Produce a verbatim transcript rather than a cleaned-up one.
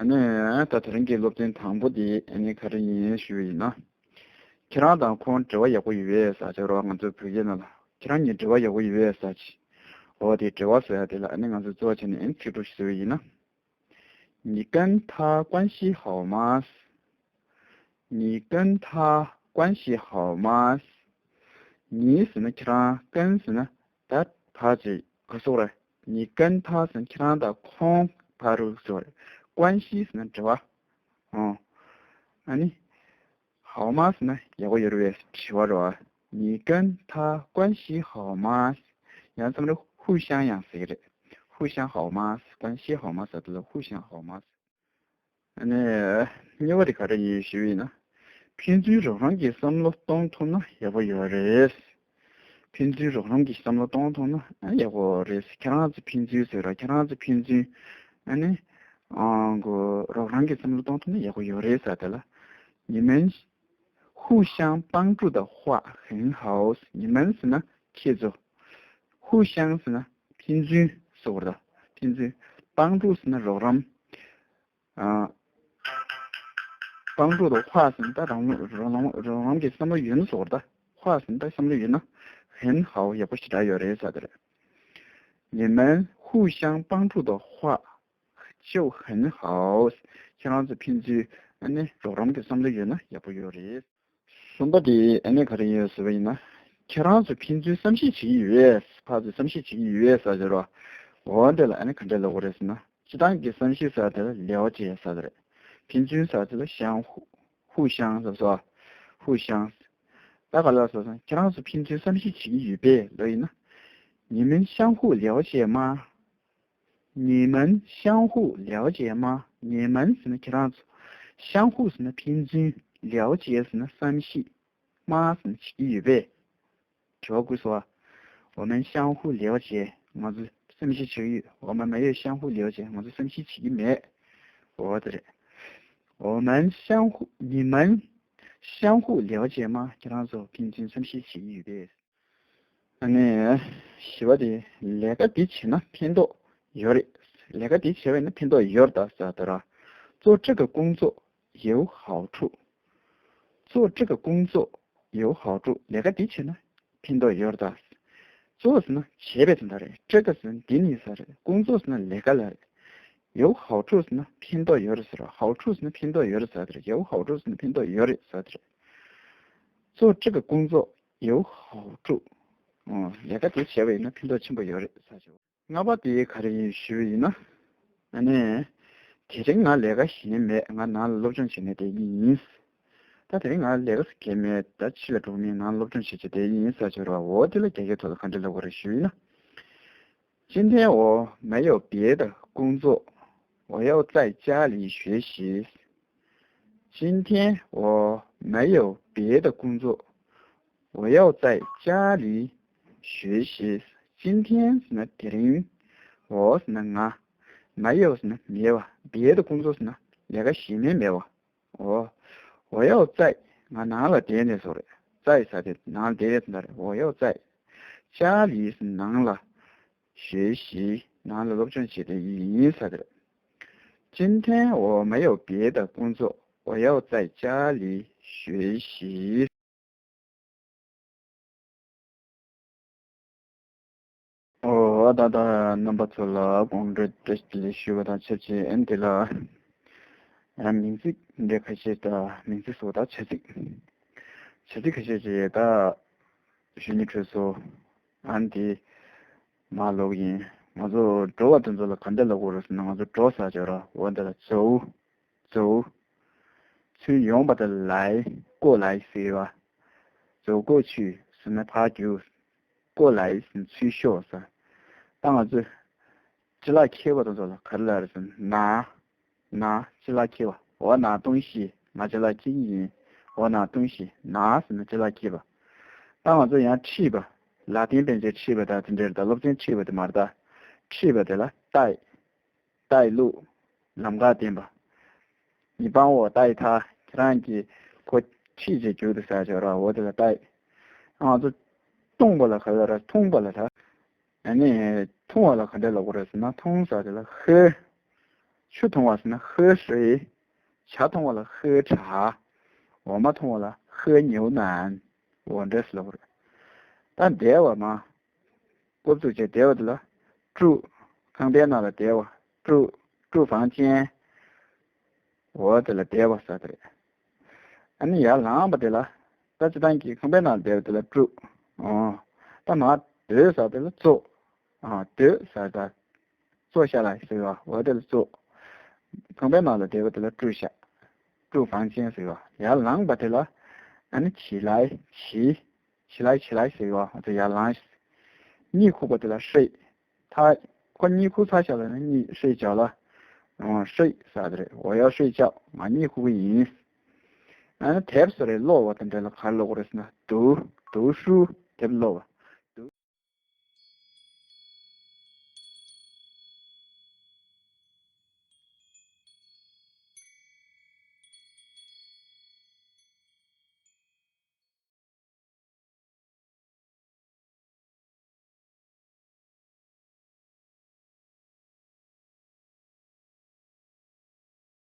ནས་ད་དེ་རིང་གི་སློབ་ཚན་དང་པོ་དེ་ཨ་ནི་ག་རེ་ཡིན་ཞུ་བ་ཡིན་ན། ཁྱེད་རང་དང་ཁོང་འབྲེལ་བ་ཡག་པོ་ཡོད་པས་ཟེར་བྱས་རོགས། ང་ཚོ་བོད་སྐད་ནང་ལ་ཁྱེད་རང་གཉིས་འབྲེལ་བ་ཡག་པོ་ཡོད་པས་ཟེར་བྱས། འོ་དེ་འབྲེལ་བ་ཟེར་ཡ་དེ་ལ་ཨ་ནི་ང་ཚོ་གཙོ་བོ་བྱས་ནས་ཨ་ནི་ཚིག་གྲོགས་ཤིག་བཟོ་བ་ཡིན་ན། 你跟他关系好吗། 你跟他关系好吗། 你ཟེར་ན་ཁྱེད་རང་། 跟ཟེར་ན་ད་བར་གྱི་ག་སོགས་རེད། 你跟他ཟེར་ན་ཁྱེད་རང་དང་ཁོང་བར་དུ་སོགས་རེད། 关系ཟེར་ན་འབྲེལ་བ། ཨོ། ཨ་ནི། 好吗ཟེར་ན་ཡག་པོ་ཡོད་རེད་པས་དྲི་བ་རེད་པ། 你跟他关系好吗། ཡང་མཚམས་རེ་互相ཡང་ཟེར་གྱི་རེད། 互相好吗། 关系好吗ཟེར་དུས་ལ་互相好吗། ཨ་ནི། གཉིས་པ་དེ་ག་རེ་ཡིན་ཞུས་པ་ཡིན་ན། ཕན་ཚུན་རོགས་རམ་གྱི་བསམ་བློ་གཏོང་ཐུབ་ན་ཡག་པོ་ཡོད་རེད། ཕན་ཚུན་རོགས་རམ་གྱི་བསམ་བློ་གཏོང་ཐུབ་ན་ཨ་ཡག་པོ་རེད། ཁྱེད་རང་ཚོ་ཕན་ཚུན་ཟེར་ར། ཁྱེད་རང་ཚོ་ཕན་ཚུན། ཨ་ནི། ཨང་གོ་རོགས་རམ་གྱི་བསམ་བློ་གཏོང་ཐུབ་ན་ཡག་པོ་ཡོད་རེད་ཟེར་དེ་ལ། 你们互相帮助的话很好། 你们ཟེར་ན་ཁྱེད་ཚོ། 互相ཟེར་ན་ཕན་ཚུན་སོགས་རེད། ཕན་ཚུན། 帮助ཟེར་ན་རོགས་རམ། ཨ། 帮助的话ཟེར་ན་ད་རང་རང་རང་རང་གི་བསམ་བློ་ཡོད་ན་སོགས་རེད། 话ཟེར་ན་ད་བསམ་བློ་ཡོད་ན། 很好ཡག་པོ་ཞེ་དྲག་ཡོད་རེད་ཟེར་དེ་རེད། 你们互相帮助的话 就很好། ཁྱེད་རང་ཚོ་ཕན་ཚུན་ཨ་ནི་རོགས་རམ་གྱི་བསམ་བློ་ཡོད་ན་ཡག་པོ་ཡོད་རེད། གསུམ་པ་དེ་ཨ་ནི་ག་རེ་ཡིན་ཟེར་བ་ཡིན་ན། ཁྱེད་རང་ཚོ་ཕན་ཚུན་བསམ་ཤེས་བྱེད་ཀྱི་ཡོད་པས། ཕར་ཚུར་བསམ་ཤེས་བྱེད་ཀྱི་ཡོད་པས་ཟེར་གྱི་རེད་པ། འོ་འདི་ལ་ཨ་ནི་ག་འདྲ་ལབ་དགོས་རེད་ཟེར་ན། སྤྱིར་བཏང་གི་བསམ་ཤེས་ཟེར་དེ་ལ་ལེའོ་ཅེ་ཟེར་དེ་རེད། ཕན་ཚུན་ཟེར་དེ་ལ་ཤང་ཧུ། 互相ཟེར་སོ། 互相། ད་ག་ལ་ཟེར་སོང་། ཁྱེད་རང་ཚོ་ཕན་ཚུན་བསམ་ཤེས་བྱེད་ཀྱི་ཡོད་པས་ལབ་ཡིན་ན། 你们相互了解吗། 你们相互了解吗། 你们ཟེར་ན་ཁྱེད་རང་ཚོ། 相互ཟེར་ན་ཕན་ཚུན། 了解ཟེར་ན་བསམ་ཤེས། 吗ཟེར་ན་བྱེད་ཀྱི་ཡོད་པས། དྲི་བ་བཀོད་སོང་བ། 我们相互了解། ང་ཚོ་བསམ་ཤེས་བྱེད་ཀྱི་ཡོད། 我们没有相互了解། ང་ཚོ་བསམ་ཤེས་བྱེད་ཀྱི་མེད། འོ་དེ་རེད། 我们相互། 你们相互了解吗། ཁྱེད་རང་ཚོ་ཕན་ཚུན་བསམ་ཤེས་བྱེད་ཀྱི་ཡོད་པས། ཨ་ནི། བཞི་པ་དེ། ལས་ཀ་འདི་བྱས་ན་ཕན་ཐོགས་ཡོད་རེད། ལས་ཀ་འདི་བྱས་པ་ཡིན་ན་ཕན་ཐོགས་ཡོད་རེད་ད་ཟེར་དེ་ར། 做这个工作有好处། 做这个工作有好处། ལས་ཀ་འདི་བྱས་ན་ཕན་ཐོགས་ཡོད་རེད་ད། 做ཟེར་ན་བྱས་པའི་དོན་དག་རེད། 这个ཟེར་ན་འདི་ནི་ཟེར་རེད། 工作ཟེར་ན་ལས་ཀ་ལ་རེད། 有好处ཟེར་ན་ཕན་ཐོགས་ཡོད་རེད་ཟེར་ར། 好处ཟེར་ན་ཕན་ཐོགས་ཡོད་རེད་ཟེར་དེ་རེད། 有好处ཟེར་ན་ཕན་ཐོགས་ཡོད་རེད་ཟེར་དེ་རེད། 做这个工作有好处། ཨོ། ལས་ཀ་དེ་བྱས་པ་ཡིན་ན་ཕན་ཐོགས་ཆེན་པོ་ཡོད་རེད་ཟེར་ཞུ། ལྔ་པ་དེ་ག་རེ་ཡིན་ཞུས་པ་ཡིན་ན། ཨ་ནི། དེ་རིང་ང་ལས་ཀ་གཞན་མེད། ང་ནང་ལ་སློབ་སྦྱོང་བྱེད་ནས་བསྡད་ཀྱི་ཡིན། ད་དེ་རིང་ང་ལས་ཀ་གང་མེད། ད་ཕྱི་ལ་འགྲོ་མིན་ནང་སློབ་སྦྱོང་བྱེད་བྱེད་བསྡད་ཀྱི་ཡིན་ཟེར་ཞུ་ར། འོ་དེ་ལ་རྒྱ་སྐད་ཐོག་ལ་ག་འདྲ་ལབ་དགོས་རེད་ཞུས་ཡིན་ན། 今天我没有别的工作，我要在家里学习。今天我没有别的工作，我要在家里学习。今天ཟེར་ན་དེ་རིང་། 我ཟེར་ན་ང་། 没有ཟེར་ན་མེད་པ། 别的工作ཟེར་ན་ལས་ཀ་གཞན་མེད་མེད་པ། འོ། 我要在། ང་ནང་ལ་བསྡད་ནས་སོགས་རེད། 在ཟེར་དེ་ནང་ལ་བསྡད་ཡོད་ཟེར་ན་རེད། 我要在家里ཟེར་ནང་ལ། 学习། ནང་ལ་སློབ་སྦྱོང་བྱེད་དེ་ཡིན་ཟེར་དེ་རེད། 今天我没有别的工作，我要在家里学习。 ཨོ། ད་ལྟ་རྣམ་པ་ཚོ་ལ་དགོང་དྲོ་བཀྲ་ཤིས་བདེ་ལེགས་ཞུ་བ་དང་ཆབས་ཅིག་ཨ་ནི་དེ་ལ་ཡང་མིང་ཚིག་འདི་ཁ་ཤས་དང་མིང་ཚིག་སོགས་དང་བྱ་ཚིག་བྱ་ཚིག་ཁ་ཤས་ཅིག་ད་ཞུ་སྙིང་བྲོས་སོང་། ཨ་ནི་དེ་མར་ཀློག་གི་ཡིན། ང་ཚོ་འགྲོ་བ་དེ་ཚོ་ལ་ག་འདྲ་ལབ་དགོས་རེད་ཟེར་ན། ང་ཚོ་འགྲོ་ཟེར་ཅིག་ཡོད་ར། འོ་འདི་ལ་ཛོའུ། ཛོའུ། ཚུར་ཡོང་བ་དེ་ལ་ལའི། 过来ཟེར་བ། ཛོའུ་ཀོ་ཆུ་ཟེར་ན་ཕར་རྒྱུགས། 过来ཟེར་ན་ཚུར་ཤོག་ཟེར། ད་ང་ཚོས་ཅ་ལག་འཁྱེར་བ་དེ་ཚོ་ལ་ག་རེ་ལབ་རེད་ཟེར་ན། 拿། 拿། ཅ་ལག་འཁྱེར་བ། 我拿东西། ང་ཅ་ལག་འཁྱེར་གྱི་ཡིན། 我拿东西། 拿ཟེར་ན་ཅ་ལག་འཁྱེར་བ། ད་ང་ཚོ་ཡང་ཁྲིད་པ། ལ་ཏིང་པཎ་ཆེན་ཁྲིད་པ་དང་དེ་འདྲ་རེད། ད་སློབ་ཚན་ཁྲིད་པ་དེ་མ་རེད་ད། ཁྲིད་པ་དེ་ལ་带། 带路། ལམ་ཁ་བསྟན་པ། 你帮我带他། ཁྱེད་རང་གིས་ཁོ་ཁྲིད་བྱས་རྒྱུགས་དང་ཟེར་ཅིག་ཡོད་ར། འོ་དེ་ལ་带། ང་ཚོ་བཏུང་བ་ལ་ག་རེ་ལབ་ར། འཐུང་བ་ལ་ད། ཨ་ནི་འཐུང་བ་ལ་ག་འདྲ་ལབ་དགོས་རེད་ཟེར་ན། 通ཟེར་དེ་ལ་ཧེ། ཆུ་འཐུང་བ་ཟེར་ན་ཧོས་ཧྲི། ཇ་འཐུང་བ་ལ་ཧོས་ཁྲ། འོ་མ་འཐུང་བ་ལ་ཧོས་ཉིའུ་ནན། འོ་འདྲ་ཟེར་ལབ་པ་རེད། ད་བདེ་བ་མ། ཀོབ་ཙུག་བྱས་བདེ་བ་དེ་ལ་ཀྲུ། ཁང་པའི་ནང་ལ་བདེ་བ་ཀྲུ། ཀྲུ་ཧྥང་ཅན། འོ་དེ་ལ་བདེ་བ་ཟེར་དེ་རེད། ཨ་ནི་ཡར་ལངས་པ་དེ་ལ་ད་སྤྱིར་བཏང་གི་ཁང་པའི་ནང་ལ་བསྡད་པ་དེ་ལ་ཀྲུ། ཨོ། ད་མར་སྡོད་ཟེར་དེ་ལ་ཙོ། ཨ་སྡོད་ཟེར་ད། ཙོ་ཤ་ལ་ཟེར་བ་འོ་དེ་ལ་ཙོ། ཁང་པའི་ནང་ལ་བསྡད་པ་དེ་ལ་ཀྲུ་ཤ། ཀྲུ་ཧྥང་ཅན་ཟེར་བ། ཡར་ལངས་པ་དེ་ལ་ཨ་ནི་བྱི་ལའི་བྱི། བྱི་ལའི་བྱི་ལའི་ཟེར་བ་འོ་དེ་ཡར་ལངས། གཉིད་ཁུག་པ་དེ་ལ་ཧྲེ། ད་ཁོ་གཉིད་ཁུག་ཚར་ཤག་ལ་ནི་གཉིད་ཧྲེ་བྱ་ལ། ཨོ་ཧྲེ་ཟེར་དེ་རེད། འོ་ཡར་ཧྲེ་བྱ་ང་གཉིད་ཁུག་གི་ཡིན། ཨ་ནི་དེབ་སོ་རེ་ཀློག་པ་དེ་འདྲ་ལ་ག་རེ་ཀློག་དགོས་རེད་ཟེར་ན་དུ་དུ་ཧྲུ་དེབ་ཀློག་པ།